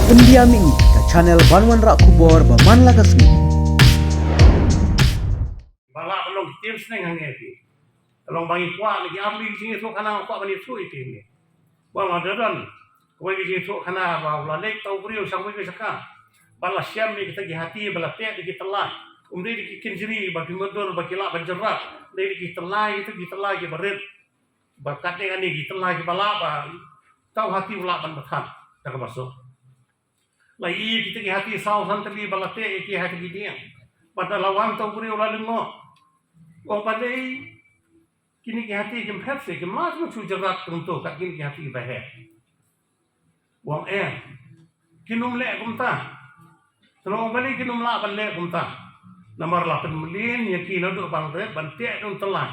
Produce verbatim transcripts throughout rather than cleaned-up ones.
Pyndiam ïa ngi ka channel ban wanrah khubor ba man la ka sngi. Ba lah ban long ki tiem sneng hangne phi. Ka long ba ngi kwah na ki arli ki jingïathuhkhana, kwah ban ïathuh ïa phi hangne. Ba la da don kawei ka jingïathuhkhana ba u la leit uta u briew sha kawei ka jaka ba la shem ïa kita ki hati ba la teh da ki tyllai. Um dei da ki kynjri ba ki mutdur ba ki lah ban jyrrat, dei da ki tyllai, kita ki tyllai kiba rit. Ba katne katne ki tyllai kiba lah ba uta u hati u lah ban bthat da kaba suk. La ïohi kita ki hati saw san tylli ba la teh ïa ki ha kita ki dieng. Bad la wan uta u briew la lyngngoh. Ong, balei kine ki hati kim phet seh, kim lah shuh shuh jyrrat kumto kat kine ki hati ba heh. Ong, em, kin ym leh kumta. Te la ong, balei kin ym lah ban leh kumta? Namar la pynmlien ïa ki naduh ba dang rit ban teh da u tyllai.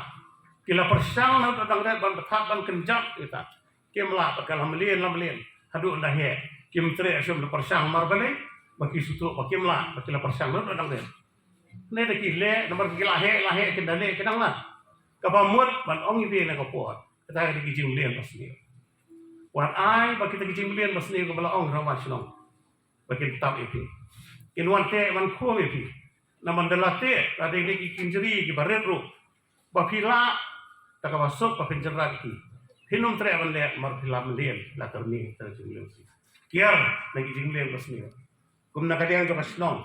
Ki la pyrshang naduh ba dang rit ban bthat ban kynjat kita. Kim lah, ba ka la mlien la mlien haduh ynda heh. Kim treh shym da pyrshang, namar balei? Ba ki sngewthuh ba kim lah, ba ki la pyrshang naduh ba dang rit. Ne da ki leh, namar ki la heh, la heh, kin da leh, kin dang lah. Kaba mut ban ong ïa phi na ka por, kata ka dei ki jingmlien basniew. Wat ai ba kita ki jingmlien basniew kaba la ong rangbah shnong ba kin tap ïa phi, kin wan teh wan khum ïa phi. Namar da la teh, la dei ki kynjri kiba rit ruh, ba phi lah da kaba suk ba phin jyrrat ïa ki. Phin ym treh ban leh namar phi la mlien, la tyrni, tyrni jingmlien. Kiar na ki jingmlien basniew. Kum na ka liang jong ka shnong,